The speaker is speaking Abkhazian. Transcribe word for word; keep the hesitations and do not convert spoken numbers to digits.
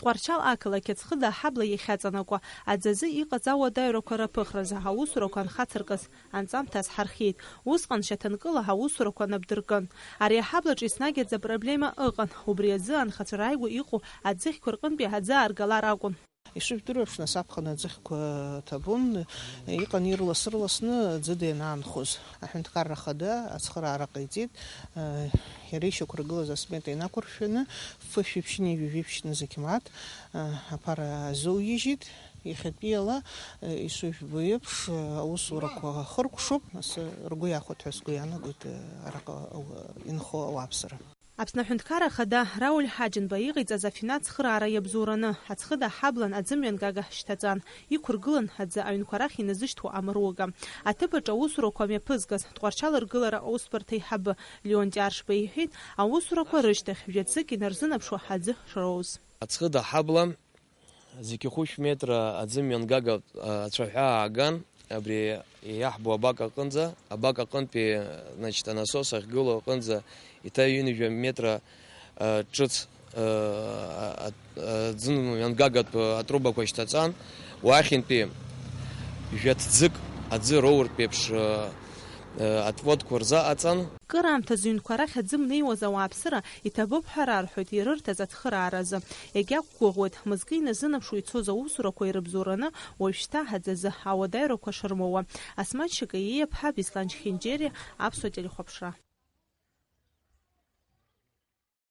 Тҟәарчал ақалақь Аӡхыда аҳабла иахьаҵанакуа, аӡазы иҟаз ауадаҩрақәа раԥыхразы аусурақәа анхацыркыз анҵамҭа азҳархиеит. Усҟан шьаҭанкыла аусурақәа напдыркын. Ари аҳаблаҿы еснагь аӡы апроблема ыҟан, убри азы анхацәа рааигәа иҟоу аӡыхьқәа рҟынтәи аӡы ааргалар акәын. Ишыжәдыруеиԥш, нас аԥхын аӡыхьқәа ҭабун, иҟан ирлас-ырласны аӡы деинаанхоз. Аҳәынҭқарра Ахада ацхыраара ҟаиҵеит, иара ишьақәыргылаз асмета инақәыршәаны, фышәиԥшьыни ҩажәиԥшьыни зықьмаҭ аԥара азоуижьит. Иахьатәиала, ишыжәбо еиԥш, аусурақәа хыркәшоуп, нас ргәы иахәоит ҳәа сгәы иаанагоит, араҟа инхо ауааԥсыра. Аԥсны Аҳәынҭқарра Ахада Рауль Ҳаџьымба иҟаиҵаз афинацхыраара иабзоураны, Аӡхыда аҳаблан аӡымҩангага шьҭаҵан, иқәыргылан аӡы аҩнқәа рахь иназышьҭуа амруга. Аҭыԥ аҿы аусурақәа мҩаԥызгаз Тҟәарчал ргылара аусбарҭа аиҳабы Леонти Аршба иҳәеит, аусурақәа рышьҭахь жәа-ӡык инарзынаԥшуа аӡы шроуз. Аӡхыда аҳабла зқьи хәышә метра аӡы мҩангага, а, ацәаҳәа ааган, абри иаҳбо абак аҟынӡа, абак аҟынтәи, значит, анасос ахьгылоу аҟынӡа иҭа ҩынҩажәа метра, а, ҿыц, а, а, а, аӡы мҩангагатә атрубақәа шьҭаҵан, уахьынтәи жәа-ҭӡык аӡы роуртә еиԥш, а, а, отводқәа рзаҟаҵан. Кыраамҭазы аҩнқәа рахь аӡы мнеиуаз ауааԥсыра иҭабуп ҳәа рарҳәоит ирырҭаз ацхырааразы. Иагьақәгәыӷуеит, мызкы иназынаԥшуа ицоз аусурақәа ирыбзоураны уажәшьҭа аӡазы ауадаҩрақәа шырмоуа. Асмаҭ Шьакаиа-иԥҳа, Беслан Чхинџьери, Аԥсуа телехәаԥшра.